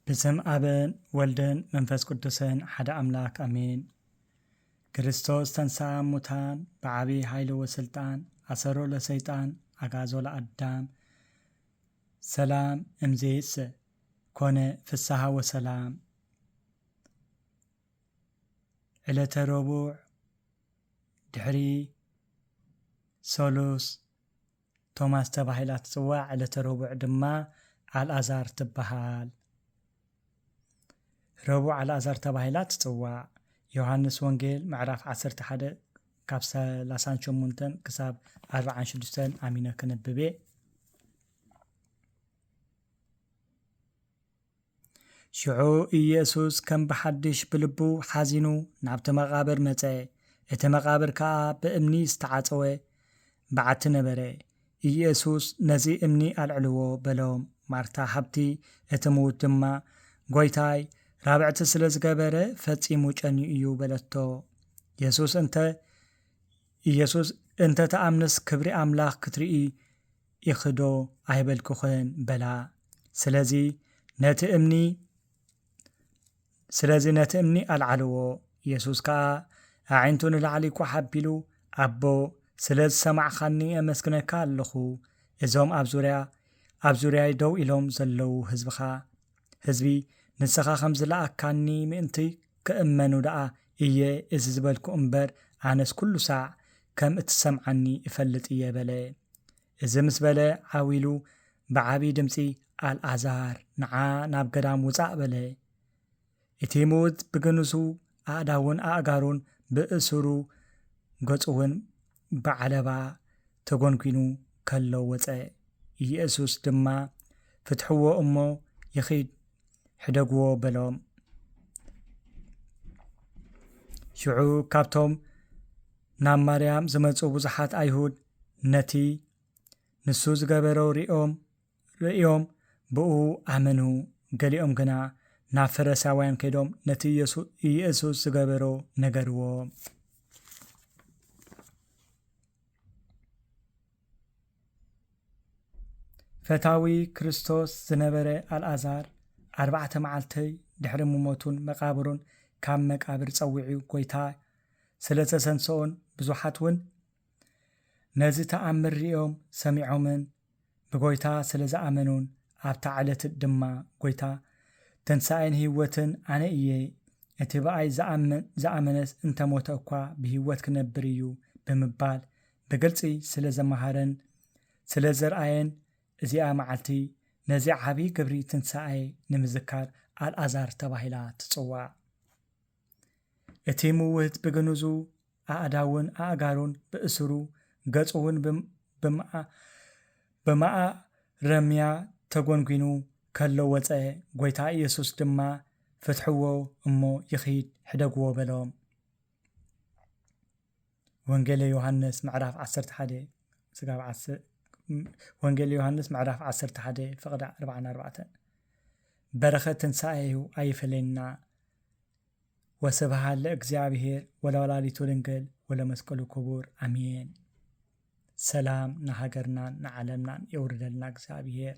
ብስም ኣብን ወልድን መንፈስ ቅዱስን ሓደ ኣምላክ ኣሜን። ክርስቶስ ተንሳ ሙታን ብዓቢ ኃይሊ ወስልጣን ኣሰሮ ለሰይጣን ኣጋዞ ለኣዳም ሰላም እምዜስ ኮነ ፍስሃ ወሰላም። ዕለተ ረቡዕ ድሕሪ ሰሉስ ቶማስ ተባሂላ ትጽዋዕ። ዕለተ ረቡዕ ድማ ኣልኣዛር ትበሃል። ረቡዕ ኣልኣዛር ተባሂላ ትጽዋዕ። ዮሃንስ ወንጌል ምዕራፍ ዓሰርተ ሓደ ካብ ሰላሳን ሸሞንተን ክሳብ ኣርባዓን ሽዱሽተን ኣሚነ ክንብብ እየ። ሽዑ ኢየሱስ ከም ብሓድሽ ብልቡ ሓዚኑ ናብቲ መቓብር መጸ። እቲ መቓብር ከኣ ብእምኒ ዝተዓጸወ በዓቲ ነበረ። ኢየሱስ ነዚ እምኒ ኣልዕልዎ በሎም። ማርታ ሓብቲ እቲ ምዉት ድማ፣ ጎይታይ፣ ራብዕቲ ስለ ዝገበረ ፈጺሙ ጨንዩ እዩ በለቶ። የሱስ እንተ ኢየሱስ እንተ ትኣምንስ ክብሪ ኣምላኽ ክትርኢ ኢኺዶ ኣይበልኩኽን በላ። ስለዚ ነቲ እምኒ ስለዚ ነቲ እምኒ ኣልዓልዎ። የሱስ ከኣ ኣዒንቱ ንላዕሊ ኳሕ ኣቢሉ፣ ኣቦ፣ ስለ ዝሰማዕኻኒ ኣመስግነካ ኣለኹ። እዞም ኣብ ዙርያ ኣብ ዙርያይ ደው ኢሎም ዘለዉ ህዝብኻ ህዝቢ ንስኻ ከም ዝለኣካኒ ምእንቲ ክእመኑ ደኣ እየ እዚ ዝበልኩ እምበር፣ ኣነስ ኩሉ ሳዕ ከም እትሰምዓኒ እፈልጥ እየ በለ። እዚ ምስ በለ ዓው ኢሉ ብዓቢ ድምጺ፣ ኣልኣዛር፣ ንዓ ናብ ገዳም ውጻእ በለ። እቲ ምዉት ብግንሱ ኣእዳውን ኣእጋሩን ብእሱሩ ገጹ እውን ብዓለባ ተጎንጒኑ ከሎ ወጸ። ኢየሱስ ድማ፣ ፍትሕዎ እሞ ይኺድ፣ ሕደግዎ በሎም። ሽዑ ካብቶም ናብ ማርያም ዝመጹ ብዙሓት ኣይሁድ ነቲ ንሱ ዝገበሮ ርእዮም ርእዮም ብኡ ኣመኑ። ገሊኦም ግና ናብ ፈሪሳውያን ከይዶም ነቲ ኢየሱ- ኢየሱስ ዝገበሮ ነገርዎም። ፈታዊ ክርስቶስ ዝነበረ ኣልኣዛር ኣርባዕተ መዓልቲ ድሕሪ ምሞቱን መቓብሩን ካብ መቃብር ጸዊዑ ጎይታ ስለ ዘተንስኦን ብዙሓት እውን ነዚ ተኣምር ሪኦም ሰሚዖምን ብጎይታ ስለ ዝኣመኑን ኣብታ ዕለት ድማ ጎይታ ትንሳኤን ህይወትን ኣነ እየ፣ እቲ ብኣይ ዝኣምን ዝኣመነስ እንተሞተ እኳ ብህይወት ክነብር እዩ ብምባል ብግልጺ ስለ ዘመሃረን ስለ ዘርኣየን እዚኣ መዓልቲ ነዚ ዓቢ ግብሪ ትንሳኤ ንምዝካር ኣልኣዛር ተባሂላ ትጽዋዕ። እቲ ምውት ብግንዙ ኣእዳውን ኣእጋሩን ብእስሩ ገጹ እውን ብም- ብመኣ- ብመኣረምያ ተጎንጒኑ ከሎ ወጸ። ጎይታ ኢየሱስ ድማ ፍትሕዎ እሞ ይኺድ ሕደግዎ በሎም። ወንጌለ ዮሃንስ ምዕራፍ ዓሰርተ ሓደ ስጋብ ዓሰ- ወንጌለ ዮሃንስ ምዕራፍ ዓሰርተ ሓደ ፍቕዲ ኣርባዓን ኣርባዕተን። በረኸት ትንሳኤሁ ኣይፈለየና። ወስብሃት ለእግዚኣብሔር ወለወላዲቱ ድንግል ወለመስቀሉ ክቡር ኣሜን። ሰላም ንሃገርናን ንዓለምናን የውርደልና እግዚኣብሔር።